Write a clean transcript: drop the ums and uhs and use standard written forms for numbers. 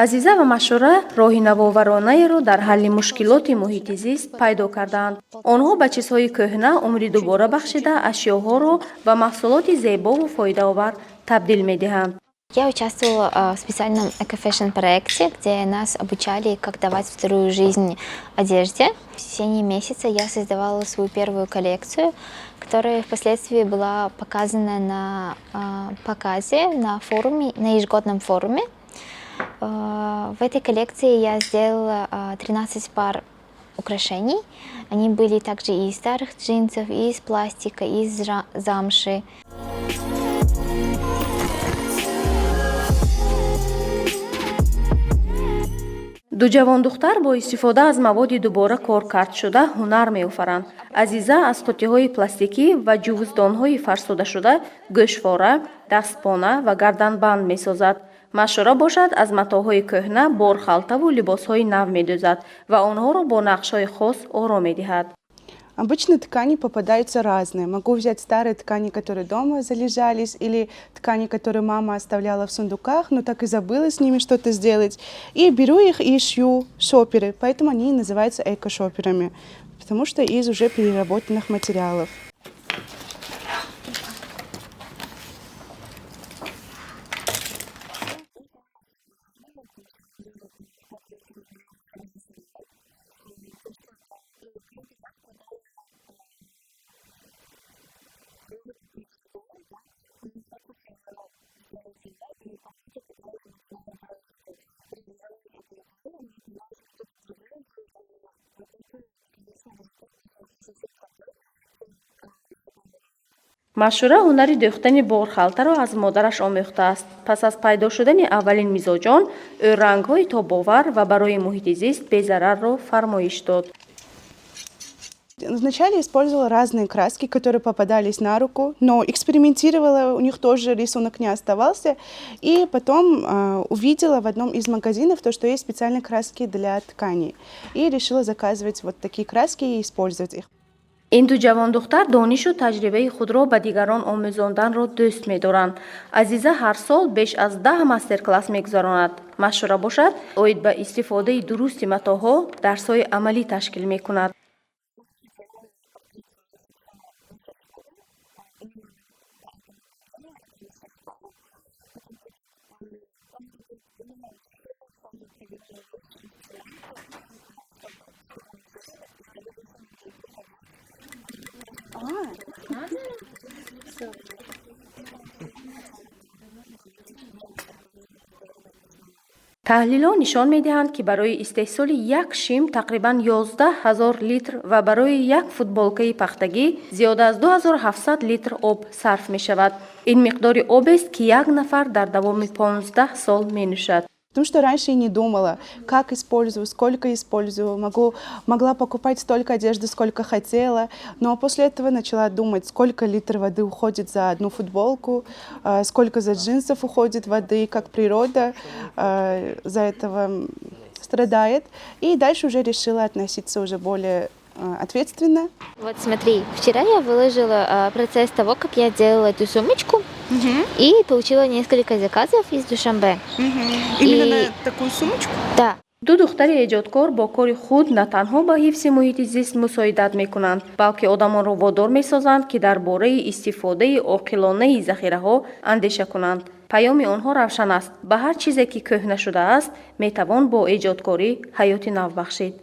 Азиза ва Машура роҳи навоваронаеро дар ҳалли мушкилоти муҳити зист пайдо кардаанд. Онҳо ба чизҳои кӯҳна умри дубора бахшида, ашёҳоро ба маҳсулоти зебову фоидаовар табдил медиҳанд. Я участвовала в специальном эко-фэшн проекте, где нас обучали, как давать вторую жизнь одежде. В течение месяца я создавала свою первую коллекцию, которая впоследствии была показана на показе, на форуме, на ежегодном форуме. В этой коллекции я сделала 13 пар украшений. Они были также и из старых джинсов, и из пластика, и из замши. Ду ҷавондухтар бо истифода аз маводи дубора коркардшуда ҳунар меофаранд. Азиза аз қуттиҳои пластикӣ ва ҷувздонҳои фарсудашуда гӯшвора, дастпона ва гарданбанд месозад. Машура бошад, аз матоъҳои кӯҳна борхалтаву либосҳои нав медӯзад ва онҳоро бо нақшҳои хос оро медиҳад. Обычно ткани попадаются разные. Могу взять старые ткани, которые дома залежались, или ткани, которые мама оставляла в сундуках, но так и забыла с ними что-то сделать. И беру их и шью шоперы, поэтому они и называются эко-шоперами, потому что из уже переработанных материалов. Машура ҳунари дӯхтани борхалтаро аз модараш омӯхтааст. Пас аз пайдо шудани аввалин мизоҷон, ӯ рангҳои тобовар ва барои муҳити зист безарарро фармоиш дод. Вначале использовала разные краски, которые попадались на руку, но экспериментировала, у них тоже рисунок не оставался. И потом увидела в одном из магазинов то, что есть специальные краски для тканей. И решила заказывать вот такие краски и использовать их. Ин ду ҷавондухтар донишу таҷрибаи худро ба дигарон омӯзонданро дӯст медоранд. Азиза ҳар сол беш аз 10 мастер-класс мегузаронад. Машура бошад, оид ба истифодаи дурусти матоъҳо дарсҳои амалӣ ташкил мекунад. Таҳлилҳо нишон медиҳанд, ки барои истеҳсоли як шим тақрибан 11 000 литр ва барои як футболкаи пахтагӣ зиёда аз 2700 литр об сарф мешавад. Ин миқдори обест, ки як нафар дар давоми 15 сол менӯшад. Потому что раньше я не думала, как использую, сколько использую, могла покупать столько одежды, сколько хотела, но после этого начала думать, сколько литров воды уходит за одну футболку, сколько за джинсов уходит воды, как природа за этого страдает. И дальше уже решила относиться уже более ответственно. Вот смотри, вчера я выложила процесс того, как я делала эту сумочку, и получила несколько заказов из Душанбе. Именно на такую сумочку? Да. Ду духтари эҷодкор бо кори худ на танҳо ба ҳифзи муҳити зист мусоидат мекунанд, балки одамонро водор месозанд, ки дар бораи истифодаи оқилонаи захираҳо андеша кунанд. Паёми онҳо равшан аст: ба ҳар чизе, ки кӯҳна шудааст, метавон бо эҷодкорӣ ҳаёти нав бахшид.